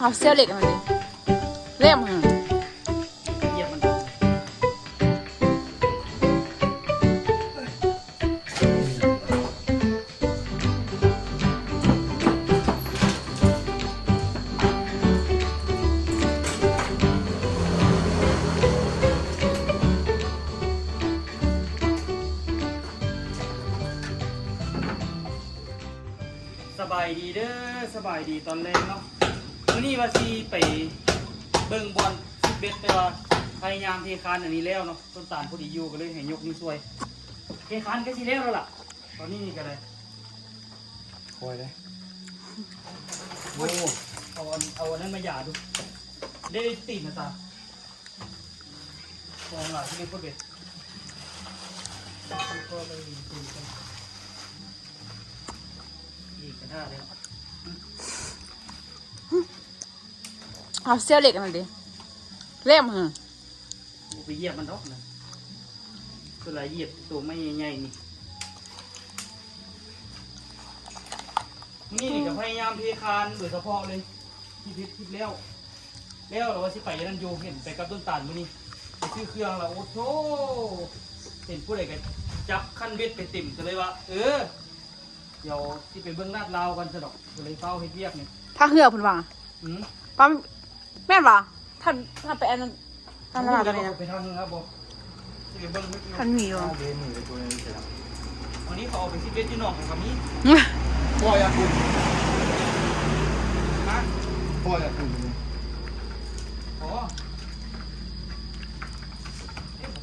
ເອົາເຊວເຫຼັກຫັ້ນມາເດ້ ເຫຼັກຫັ້ນ ສະບາຍດີເດີ ສະບາຍດີຕອນແລງເນາະ. ມື້ນີ້ວ່າຊິໄປເບິ່ງບ່ອນຊິດເບັດ ແຕ່ວ່າພະຍາຍາມເທຄານອັນນີ້ແລ້ວເນາະ ຕົ້ນຕານພໍດີຢູ່ ກໍເລີຍໃຫ້ຍົກມາຊ່ວຍ. ເທຄານກໍຊິແລ້ວແລ້ວລະ ຕອນນີ້ນີ້ກໍໄດ້ ຄ່ອຍເດ້. ໂອ້ ເອົາອັນ ເອົາອັນນັ້ນມາຢາດູ ໄດ້ຕີນນະຕາ ຂອງຫຼາຍທີ່ໄດ້ໂຄດເບັດ ກໍໄດ້ຕີນກັນ ອີກກະທະແລ້ວ. ເອົາເຊວເຫຼັກຫັ້ນມາເດ້ ເຫຼັກຫັ້ນ ບໍ່ໄປຢຽບມັນດອກນະ ສ່ວນຫຼາຍຢຽບໂຕໄມ້ໃຫຍ່ໆນີ້. ມື້ນີ້ນີ້ກໍພະຍາຍາມເທຄານໂດຍສະເພາະເລີຍ ທີ່ເຮັດຄລິບແລ້ວ ແລ້ວລະວ່າຊິໄປອັນນັ້ນຢູ່ ເຫັນໄປກັບຕົ້ນຕານມື້ນີ້ ໄປຊື້ເຄື່ອງລະ ໂອ້ໂທ້ ເຫັນຜູ້ໃດກໍຈັບຄັນເບັດໄປເຕັມ ກໍເລີຍວ່າ ເອີ ດຽວຊິໄປເບິ່ງລາດລາວກ່ອນຊະດອກ ກໍເລີຍຟ້າວເຮັດວຽກນີ້. ພາກເຮືອເພິ່ນວ່າ ອືມ ປ້າ ແມ່ນຫວາ? ທ່ານ ທ່ານໄປອັນນັ້ນ ທ່ານລາວໄປແລ້ວ ໄປທາງເຮືອບໍ່? ຊິໄປເບິ່ງ ທ່ານມີບໍ່? ເດ ມີໄປຕົວໜຶ່ງເສຍແລ້ວ. ອັນນີ້ເຂົາເອົາໄປຊິເກັດຢູ່ໜອງເຂົາກໍມີ. ບໍ່ຢາກຄຸນ ຮະ? ບໍ່ຢາກຄຸນ ບໍ່ ເອະ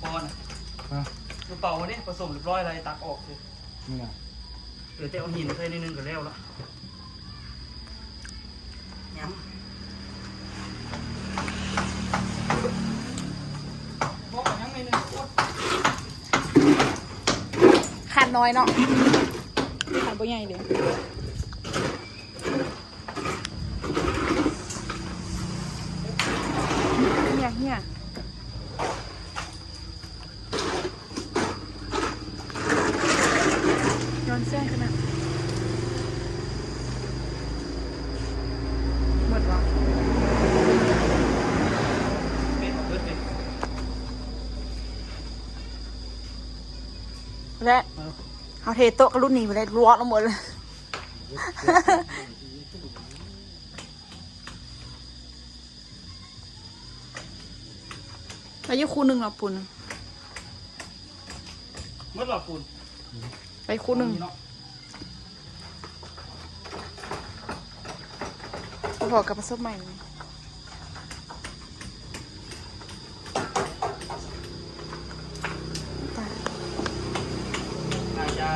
ບໍ່ນະ ຮະ? ຢູ່ເປົາເດ້ ປະສົມຮຽບຮ້ອຍແລ້ວ ຕັກອອກເລີຍ. ນີ້ນະ ເຫຼືອແຕ່ເອົາຫີນໃສ່ໜ້ອຍໜຶ່ງກໍແລ້ວລະ. ຫຍັງ ບໍ່ຫຍັງໜ້ອຍໜຶ່ງ ໂອດ ຄານນ້ອຍເນາະ ຄານບໍ່ໃຫຍ່ເດ້. ເຫຍ ເຫຍ. ຍ້ອນແສງຂະໜາດ ໝົດວະ ແລະ ເຮົາເທໂຕະກັບລຸ້ນນີ້ໄປເລີຍ ລວດລົງໝົດເລີຍ. ອາຍຸຄູ່ໜຶ່ງລະປຸນ ໝົດລະປຸນ ໄປຄູ່ໜຶ່ງ ພໍກັບປະສົບໃໝ່ ໜ້າຈະ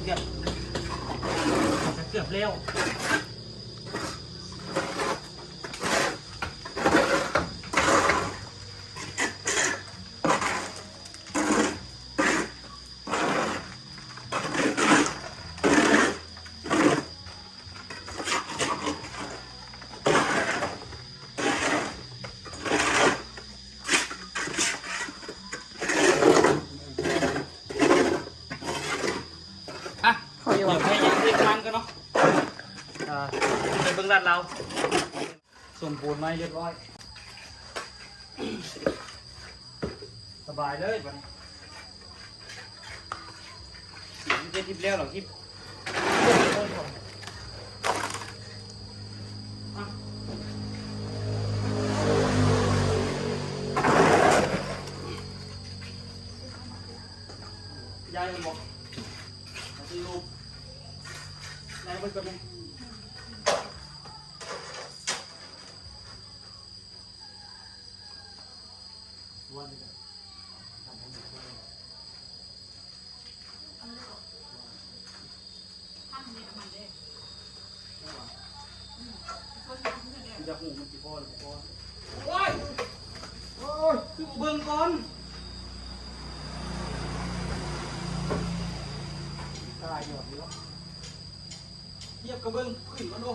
ເກືອບ ໜ້າຈະເກືອບແລ້ວ. ອ່ະ ຂໍຢູ່ ດຽວໄປຍັງເຮັດງານກັນເນາະ ອ່າ ໄປເບິ່ງລາດລາວ ສົມບູນໄວ້ຮຽບຮ້ອຍ ສະບາຍເລີຍບາດນີ້ ເຮັດຄລິບແລ້ວເນາະ ຄລິບ ຍ້າຍມັນບໍ່? ມາຊື້ຮູບ ໄດ້ເບິດກ່ອນເດ້. ຢາກຮູ້ມັນຊິພໍຫຼືບໍ່ພໍ. ໂອ້ຍ ໂອ້ຍ ຄືບໍ່ເບິ່ງກ່ອນ ຕາຍຍອດເນາະ. ຢຽບກະເບິ່ງຂຶ້ນມາດູ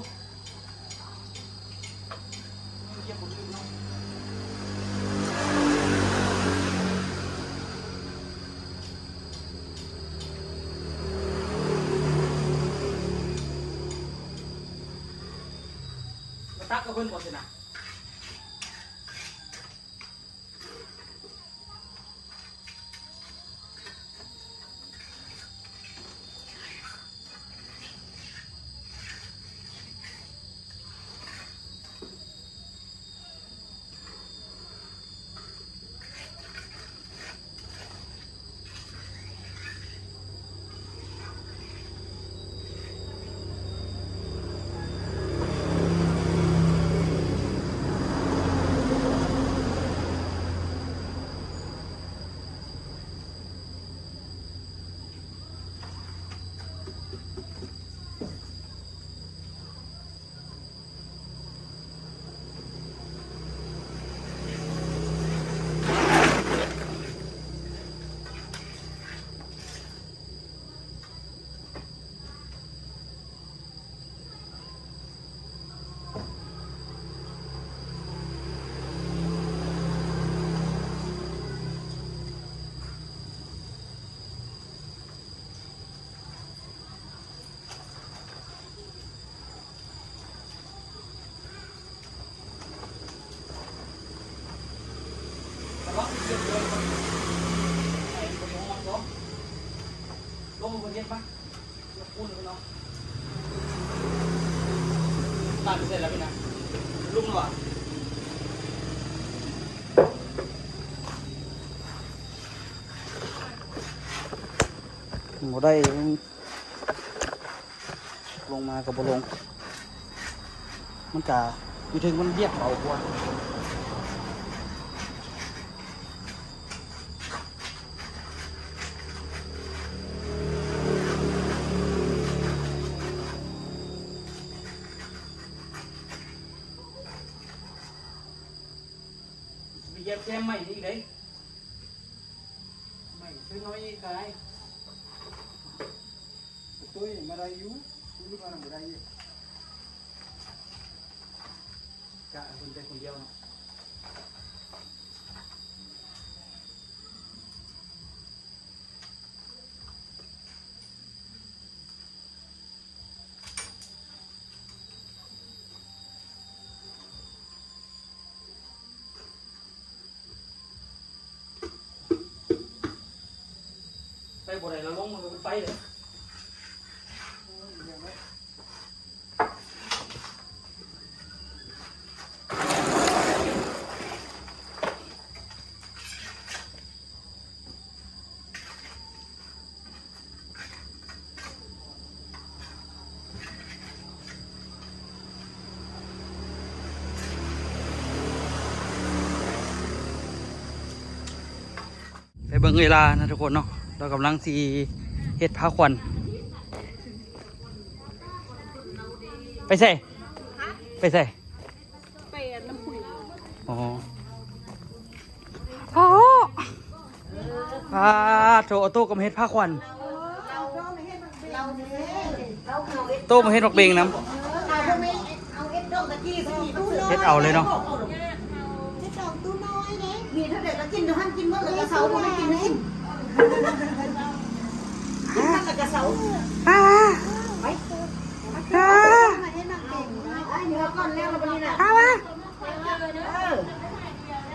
ຢຽບບໍ່ຖືກເນາະ. ແລ້ວ ຈັກກັບເພິ່ນບໍ່ຊະນະ. ບໍ່ໄດ້ ລົງມາກໍບໍ່ລົງ ມັນກະຢູ່ເທິງມັນວຽກເບົາກວ່າ. ໄປຢຽບແຄມໃໝ່ອີກເດ້. ໄໝ່ ຊ່ວຍໜ້ອຍກາຍ ຕຸ້ຍມາໄດ້ຢູ່ ຕຸ້ຍມານຳບໍ່ໄດ້ຢູ່ ກະເພິ່ນໄປຄົນດຽວເນາະ. ໄປບໍ່ໄດ້ລະ ລົງມັນກໍເປັນໄຟເດ້. ໄປເບິ່ງເວລານະທຸກຄົນເນາະ ລາວກຳລັງຊິເຮັດພາຂວັນ. ໄປໃສ? ໄປໃສ? ໄປອັນນ້ຳພຸ້ນ. ອໍ ອໍ ປາໂທ ໂຕກໍມາເຮັດພາຂວັນ ໂຕມາເຮັດໝາກເບັງນຳ. ເຮັດເອົາເລີຍເນາະ. ເຮັດດອກຕູ້ນ້ອຍເດ້ ມີເທົ່າໃດກໍກິນເທົ່ານັ້ນ ກິນໝົດແລ້ວກໍເຊົາ ບໍ່ໃຫ້ກິນອີກ ກິນໝົດແລ້ວກໍເຊົາ. ອ້າ ໄປ ອ້າ ໄປ ເອົາກ່ອນແລ້ວລະບັດນີ້ນະ ອ້າ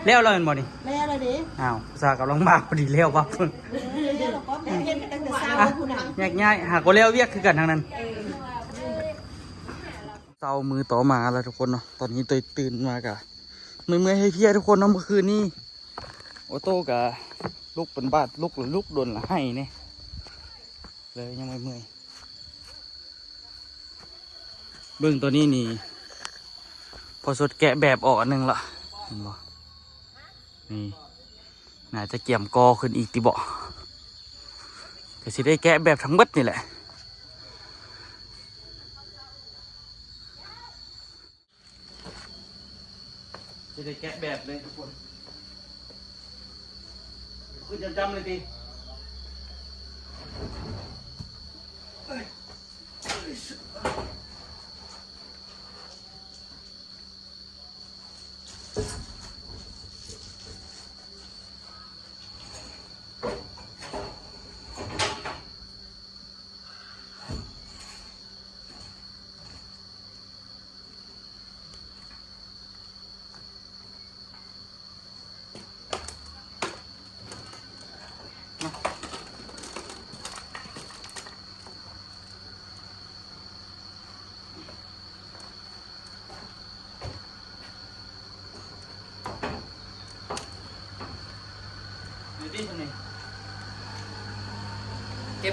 ແລ້ວແລ້ວແມ່ນບໍ່ນີ້? ແລ້ວແລ້ວເດ້. ອ້າວ ອຸດສ່າກຳລັງມາພໍດີແລ້ວປັບ. ເອີ ແລ້ວກໍເຮັດຕັ້ງແຕ່ເຊົ້າພຸ້ນນະ ແຍກຍ້າຍ ຫາກໍແລ້ວວຽກຄືກັນທາງນັ້ນ. ເອີ ເຊົ້າມື້ຕໍ່ມາແລ້ວທຸກຄົນເນາະ ຕອນນີ້ໂຕຍຕື່ນມາກະເມື່ອຍໆເພຍໆທຸກຄົນເນາະ. ມື້ຄືນນີ້ໂອໂຕ້ກະລຸກເປັນບາດ ລຸກລະລຸກດົນລະໄຫ້ແດ່ ເລີຍຍັງເມື່ອຍໆ. ເບິ່ງຕອນນີ້ນີ້ ພໍສົດແກະແບບອອກອັນໜຶ່ງລະ ເຫັນບໍ່? ນີ້ ໜ້າຈະກຽມກໍ່ຂຶ້ນອີກຕິເບາະ ກໍຊິໄດ້ແກະແບບທັງເບິດນີ້ແຫຼະ. ຊິໄດ້ແກະແບບເລີຍທຸກຄົນ ຂຶ້ນຈຳໆເລີຍຕິ. ເ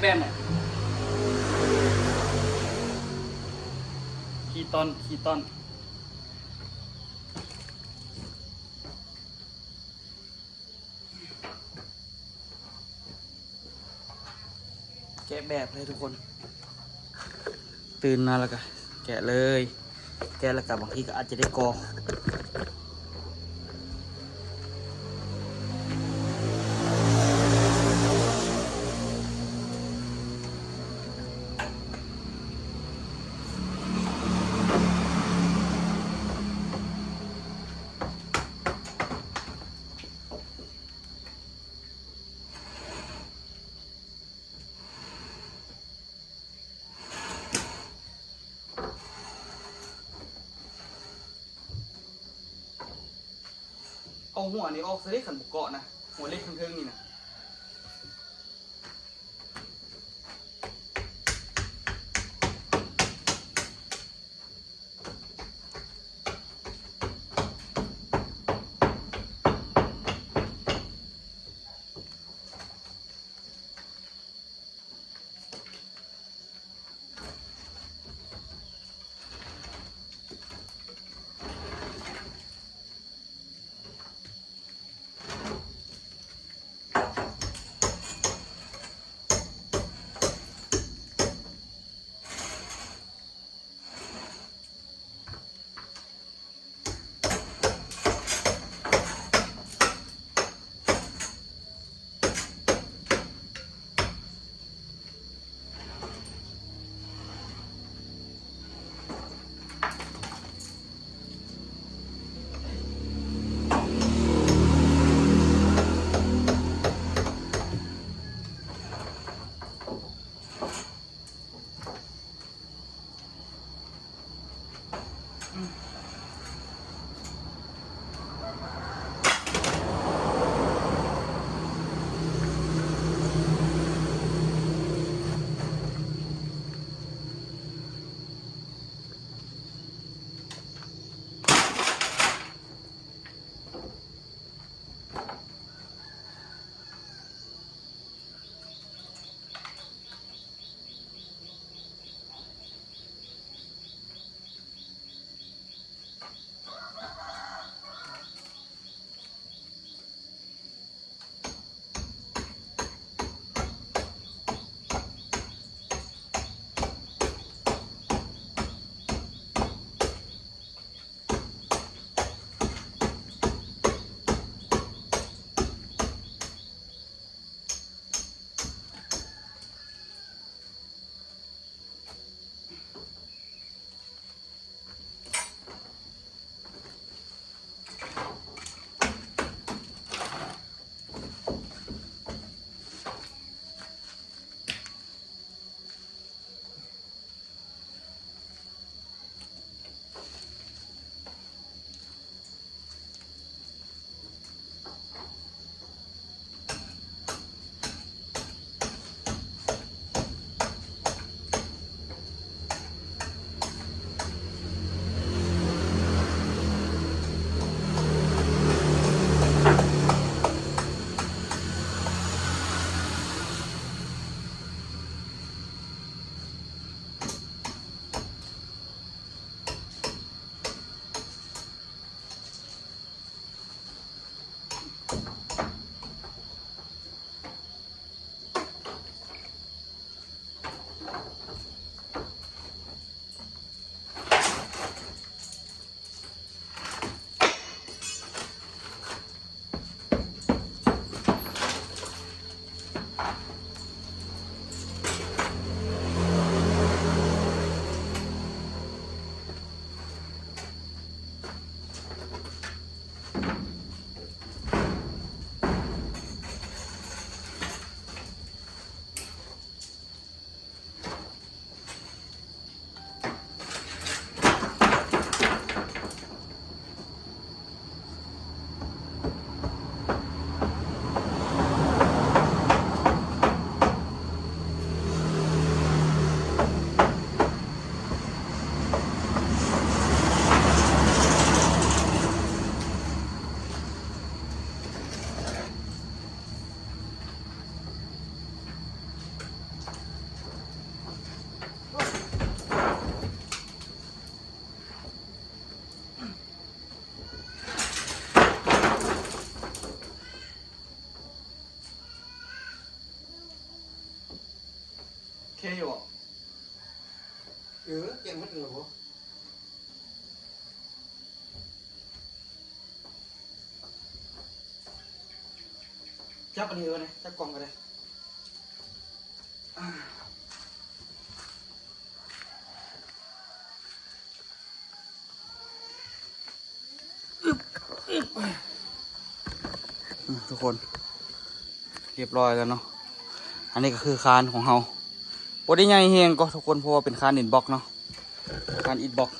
ແບບນັ້ນ ຂີ້ຕ່ອນ ຂີ້ຕ່ອນ. ແກະແບບເລີຍທຸກຄົນ ຕື່ນມາແລ້ວກະແກະເລີຍ ແກະແລ້ວກະບາງທີກະອາດຈະໄດ້ກໍ່. ເອົາຫົວນີ້ອອກຊະເດ້ ຄັນບໍ່ເກາະນະ ຫົວເຫຼັກເທິງໆນີ້ນະ. ເທຢູ່ບໍ່? ເອີ ແກງໝົດແລ້ວບໍ່? ຈັບອັນນີ້ກໍໄດ້ ຈັບກ່ອງກໍໄດ້. ອືມ ທຸກຄົນ ຮຽບຮ້ອຍແລ້ວເນາະ. ອັນນີ້ກໍຄືຄານຂອງເຮົາ ບໍ່ໄດ້ໃຫຍ່ແຮງກໍທຸກຄົນ ເພາະວ່າເປັນຄານອິດບລັອກເນາະ ຄານອິດບລັອກ.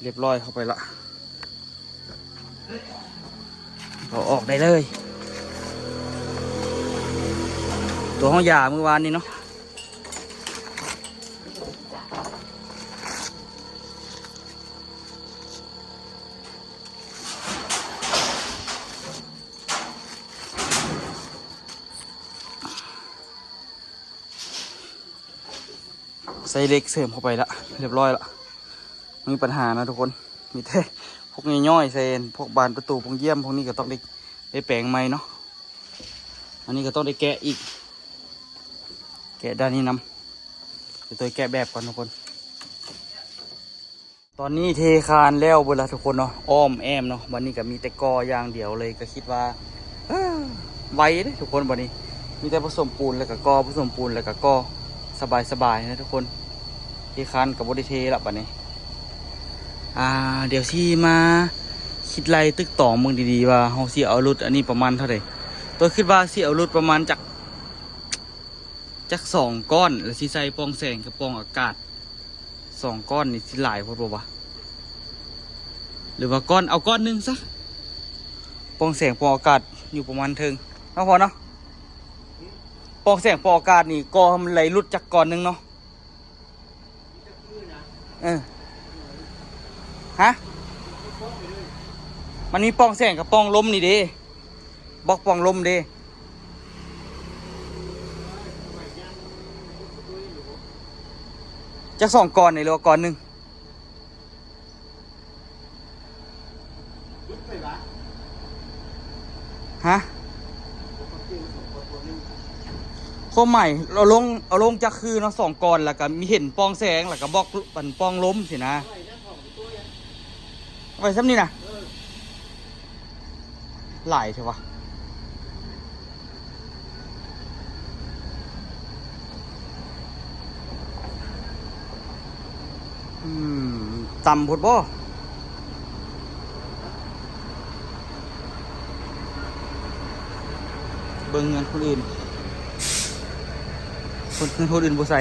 ຮຽບຮ້ອຍເຂົ້າໄປລະ ເອົາອອກໄດ້ເລີຍ. ຕົວເຮົາຢາມື້ວານນີ້ເນາະ ໃສ່ເຫຼັກເສີມເຂົ້າໄປລະ ຮຽບຮ້ອຍລະ. ມີບັນຫານະທຸກຄົນ ມີແຕ່ພວກຍ່ອຍໆ ໃສ່ພວກບານປະຕູ ພວກຢ້ຽມ ພວກນີ້ກໍຕ້ອງໄດ້ ໄດ້ແປງໃໝ່ເນາະ. ອັນນີ້ກໍຕ້ອງໄດ້ແກະອີກ ແກະດ້ານນີ້ນຳ. ດຽວໂຕຍແກະແບບກ່ອນທຸກຄົນ. ຕອນນີ້ເທຄານແລ້ວເບິດລະທຸກຄົນເນາະ ອ້ອມແອ້ມເນາະ. ບັດນີ້ກໍມີແຕ່ກໍ່ຢ່າງດຽວເລີຍ ກໍຄິດວ່າ ເອີ ໄວເດ້ທຸກຄົນ. ບັດນີ້ມີແຕ່ປະສົມປູນ ແລ້ວກໍກໍ່ ປະສົມປູນ ແລ້ວກໍກໍ່ ສະບາຍໆ ນະທຸກຄົນ. ເທຄານກໍບໍ່ໄດ້ເທລະບັດນີ້. ອ່າ ດຽວຊິມາຄິດໄລ່ຕຶກຕອງເບິ່ງດີໆ ວ່າເຮົາຊິເອົາຫຼຸດອັນນີ້ປະມານເທົ່າໃດ. ໂຕຍຄິດວ່າຊິເອົາຫຼຸດປະມານຈັກ ຈັກສອງກ້ອນ ແລ້ວຊິໃສ່ປ່ອງແສງກັບປ່ອງອາກາດສອງກ້ອນນີ້ ຊິຫຼາຍໂພດບໍ່ວະ? ຫຼືວ່າກ້ອນ ເອົາກ້ອນໜຶ່ງຊະ ປ່ອງແສງປ່ອງອາກາດຢູ່ປະມານເທິງເນາະພໍ່ເນາະ. ປ່ອງແສງປ່ອງອາກາດນີ້ ກໍໃຫ້ມັນໄລ່ຫຼຸດຈັກກ້ອນໜຶ່ງເນາະ. ເອີ ຮະ? ມັນມີປ່ອງແສງກັບປ່ອງລົມນີ້ເດ້ ບລັອກປ່ອງລົມເດ້. ຈັກສອງກ້ອນນີ້ ຫຼືວ່າກ້ອນໜຶ່ງ? ຮະ? ຄວາມໝາຍເອົາລົງ ເອົາລົງຈັກຄືເນາະ ສອງກ້ອນ ແລ້ວກໍມີເຫັນປ່ອງແສງ ແລ້ວກໍບລັອກ ອັນ ປ່ອງລົມຊີ້ນະ. ໄວ້ສ່ຳນີ້ນະ ຫຼາຍແທ້ວະ. ອືມ ຕ່ຳໂພດບໍ່? ເບິ່ງເຮືອນຄົນອື່ນ ຄົນ ເຮືອນຄົນອື່ນບໍ່ໃສ່.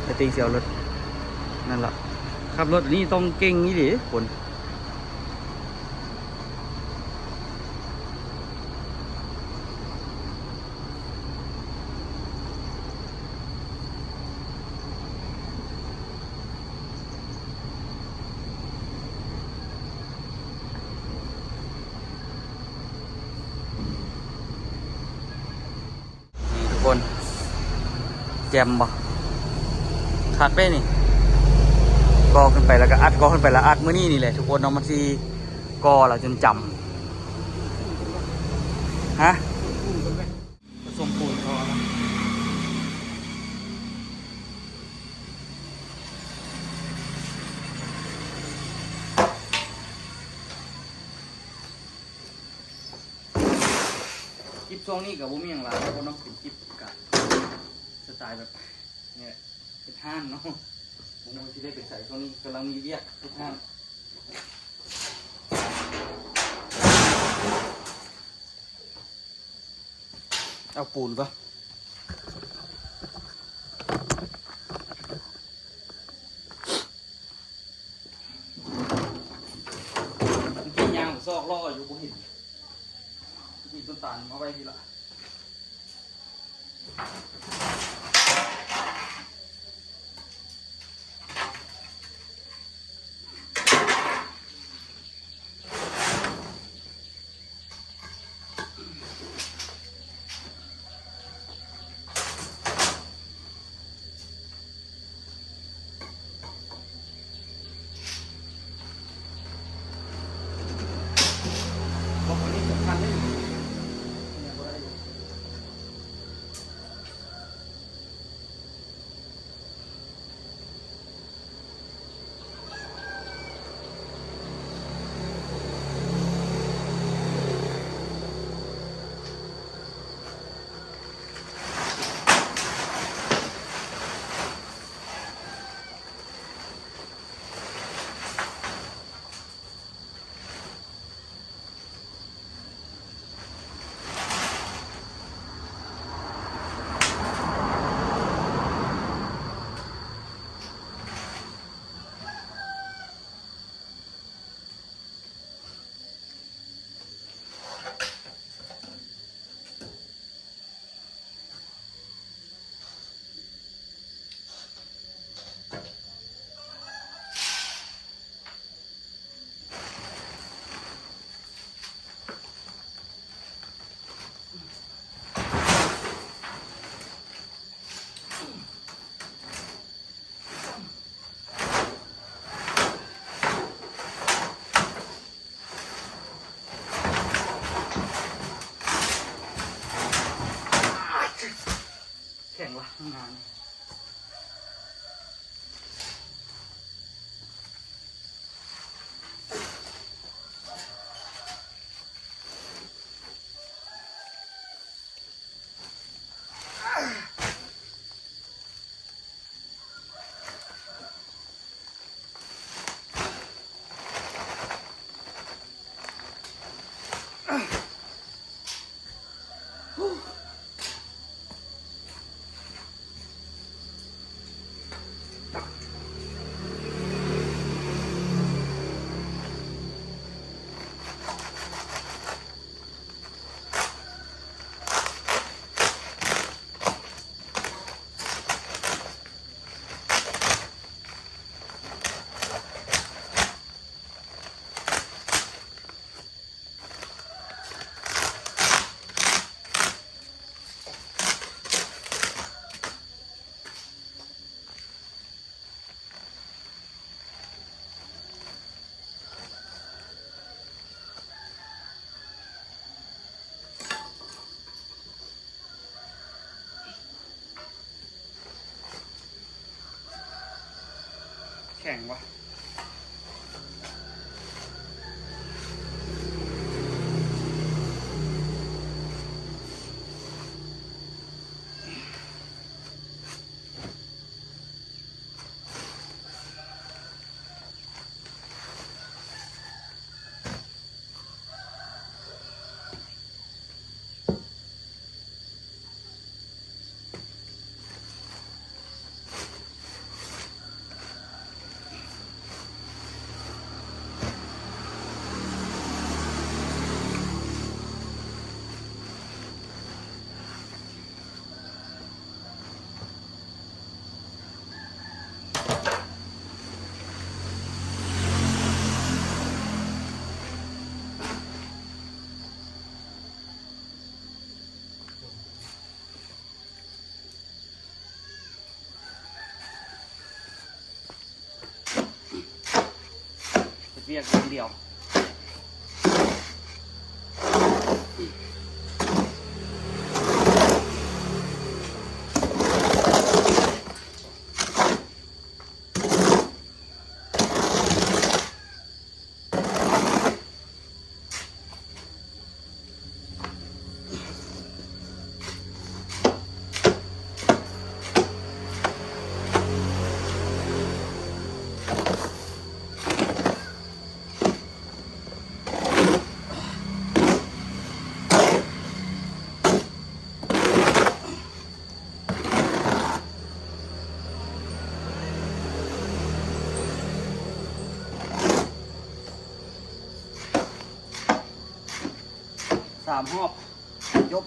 ໄປຕິງຊິເອົາລົດ ນັ້ນລະ ຂັບລົດນີ້ຕ້ອງເກັ່ງອີ່ຫຼີຄົນ. ນີ້ທຸກຄົນ ແຈ່ມບໍ່? ຄັກເດ້ນີ້ ກໍ່ຂຶ້ນໄປແລ້ວກໍອັດ ກໍ່ຂຶ້ນໄປແລ້ວອັດ. ມື້ນີ້ນີ້ແຫຼະທຸກຄົນເນາະ ມັນຊິກໍ່ແລ້ວຈົນຈຳ. ຮະ? ປະສົມປູນກ່ອນ. ຄລິບຊ່ວງນີ້ກໍບໍ່ມີຫຍັງຫຼາຍເນາະ ເປັນຄລິບກະສະໄຕແບບນີ້ແຫຼະ ເຮັດຮ້ານເນາະ. ບໍ່ຮູ້ຊິໄດ້ໄປໃສ ຊ່ວງນີ້ກຳລັງມີວຽກເຮັດຮ້ານ. ເອົາປູນກ່ອນ. ເມື່ອກີ້ຍ່າງຊອກລໍ້ຢູ່ບໍ່ເຫັນ ມີຕົ້ນຕານມາໄວ້ພີ້ລະ. ບອກວ່ານີ້ສຳຄັນເດ້. ແຂງວະ. ເຮັດວຽກຢ່າງດຽວ. ສາມຮອບ ຈົບ.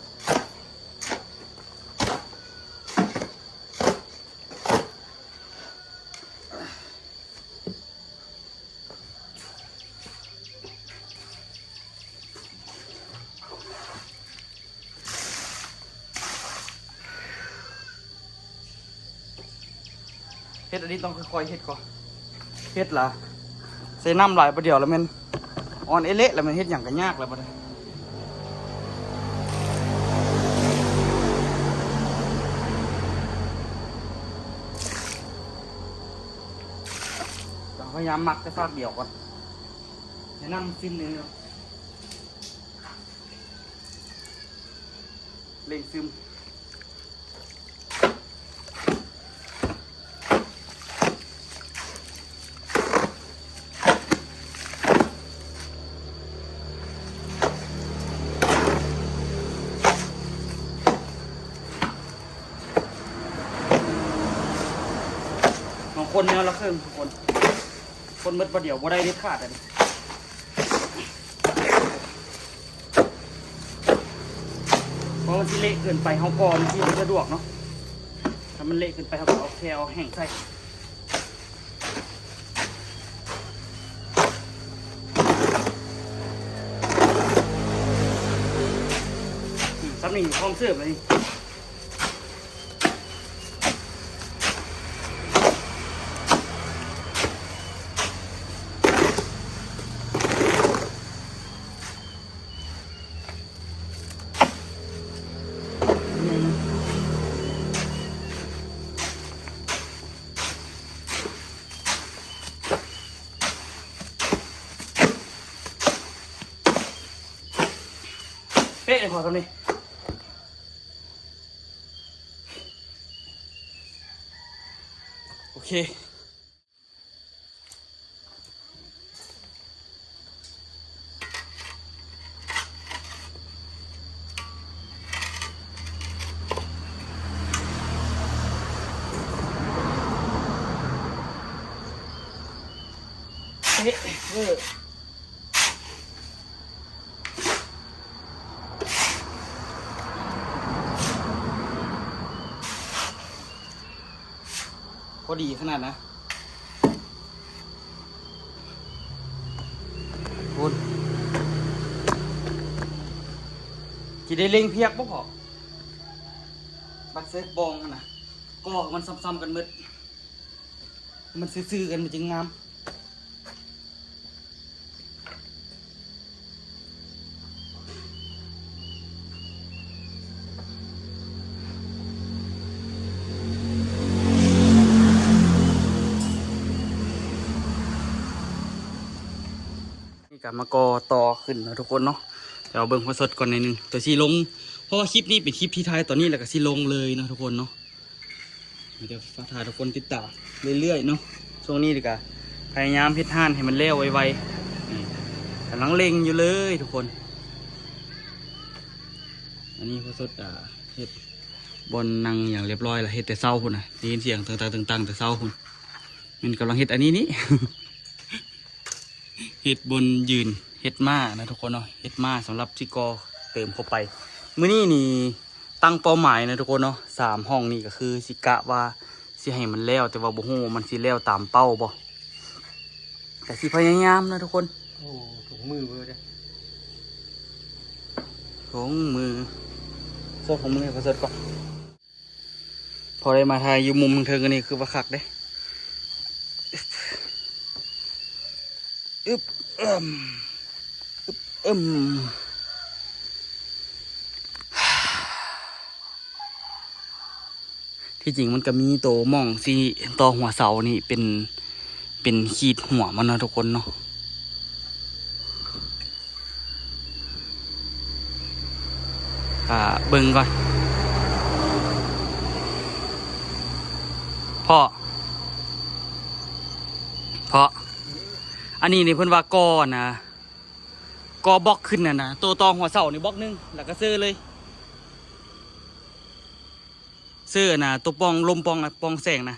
ເຮັດອັນນີ້ຕ້ອງຄ່ອຍໆເຮັດກ່ອນ ເຮັດລະໃສ່ນ້ຳຫຼາຍປະດຽວລະແມ່ນອ່ອນເອເລະ ລະແມ່ນເຮັດຫຍັງກະຍາກລະບັດນີ້. ຕ້ອງພະຍາຍາມໝັກແຕ່ຟາກດຽວກ່ອນ ໃຫ້ນ້ຳມັນຊຶມໜ້ອຍໜຶ່ງ ເລັ່ງຊຶມ. ຕ້ອງຄົນແນວລະເຄິ່ງທຸກຄົນ ຄົນໝົດບາດດຽວບໍ່ໄດ້ເດັດຂາດອັນນີ້ ເພາະມັນຊິເລະເກີນໄປ ເຮົາກໍມັນຊິບໍ່ສະດວກເນາະ ຖ້າມັນເລະເກີນໄປ ເຮົາກໍເອົາແຂ້ເອົາແຫ້ງໃສ່. ອືມ ສ່ຳນີ້ພ້ອມເສີບແລ້ວນີ້. ອືມ ພໍສ່ຳນີ້ ໂອເຄ. ເຕະເວີ ພໍດີຂະໜາດນະ ພຸ້ນ ຊິໄດ້ເລັ່ງພຽກບໍ່ພໍ້ ບັດເສີບບອງຫັ້ນນະ ກໍມັນຊ້ຳໆກັນໝົດ ມັນຊື່ໆກັນມັນຈຶ່ງງາມ. ນີ້ກະມາກໍ່ຕໍ່ຂຶ້ນເນາະທຸກຄົນເນາະ ດຽວເບິ່ງພໍສົດກ່ອນໜ້ອຍໜຶ່ງ ໂຕຊິລົງ ເພາະວ່າຄລິບນີ້ເປັນຄລິບທີ່ຖ່າຍຕອນນີ້ ແລ້ວກະຊິລົງເລີຍເນາະທຸກຄົນເນາະ. ດຽວຝາກຖ້າທຸກຄົນຕິດຕາມເລື້ອຍໆເນາະ ຊ່ວງນີ້ກະພະຍາຍາມເຮັດຮ້ານໃຫ້ມັນແລ້ວໄວໆ ນີ້ກຳລັງເລັ່ງຢູ່ເລີຍທຸກຄົນ. ອັນນີ້ພໍສົດ ອ່າ ເຮັດບ່ອນນັ່ງຫຍັງຮຽບຮ້ອຍລະ ເຮັດແຕ່ເຊົ້າພຸ້ນນະ ໄດ້ຍິນສຽງຕຶງຕັງໆແຕ່ເຊົ້າພຸ້ນ ແມ່ນກຳລັງເຮັດອັນນີ້ນີ້. ເຮັດບ່ອນຢືນ ເຮັດມ້ານະທຸກຄົນເນາະ ເຮັດມ້າສຳລັບຊິກໍ່ເຕີມເຂົ້າໄປ. ມື້ນີ້ນີ້ຕັ້ງເປົ້າໝາຍນະທຸກຄົນເນາະ ສາມຫ້ອງນີ້ກະຄືຊິກະວ່າຊິໃຫ້ມັນແລ້ວ ແຕ່ວ່າບໍ່ຮູ້ວ່າມັນຊິແລ້ວຕາມເປົ້າບໍ່ ກະຊິພະຍາຍາມນະທຸກຄົນ. ໂອ້ ຖົງມືເວີເດ້ ຖົງມື ໂຊກຖົງມືໃຫ້ປະເສີດກ່ອນ. ພໍໄດ້ມາຖ່າຍຢູ່ມຸມເທິງໆ ອັນນີ້ຄືວ່າຄັກເດ້ ອຶບ ເອີມ ອຶບ ເອີມ ທີ່ຈິງມັນກະມີໂຕມ່ອງຊິຕໍ່ຫົວເສົານີ້ເປັນ ເປັນຂີດຫົວມັນເນາະທຸກຄົນເນາະ. ອ່າ ເບິ່ງກ່ອນ ພໍ່ ພໍ່ ອັນນີ້ນີ້ເພິ່ນວ່າກໍ່ນະ ກໍ່ບລັອກຂຶ້ນຫັ້ນນະ ໂຕຕໍ່ຫົວເສົານີ້ບລັອກໜຶ່ງ ແລ້ວກະເຊີເລີຍ ເຊີອັນນະ ໂຕປ່ອງລົມປ່ອງ ປ່ອງແສງນະ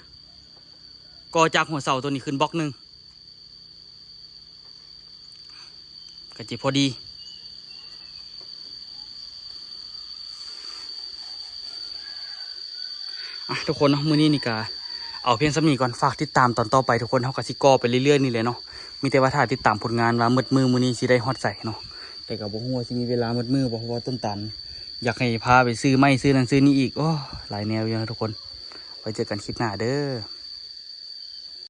ກໍ່ຈາກຫົວເສົາໂຕນີ້ຂຶ້ນບລັອກໜຶ່ງ. ກະຊິພໍດີ ອ່ະ ທຸກຄົນເນາະ ມື້ນີ້ນີ້ກະເອົາພຽງສ່ຳນີ້ກ່ອນ ຝາກຕິດຕາມຕອນຕໍ່ໄປທຸກຄົນ ເຮົາກະຊິກໍ່ໄປເລື້ອຍໆນີ້ແຫຼະເນາະ ມີແຕ່ວ່າຖ້າຕິດຕາມຜົນງານວ່າໝົດມື້ມື້ນີ້ຊິໄດ້ຮອດໃສເນາະ ແຕ່ກະບໍ່ຮູ້ວ່າຊິມີເວລາໝົດມື້ບໍ່ ເພາະວ່າຕົ້ນຕານຢາກໃຫ້ພາໄປຊື້ໄມ້ຊື້ນັ້ນຊື້ນີ້ອີກ ໂອ້ ຫຼາຍແນວຢູ່ນະທຸກຄົນ ໄວ້ເຈີກັນຄລິບໜ້າເດີ້.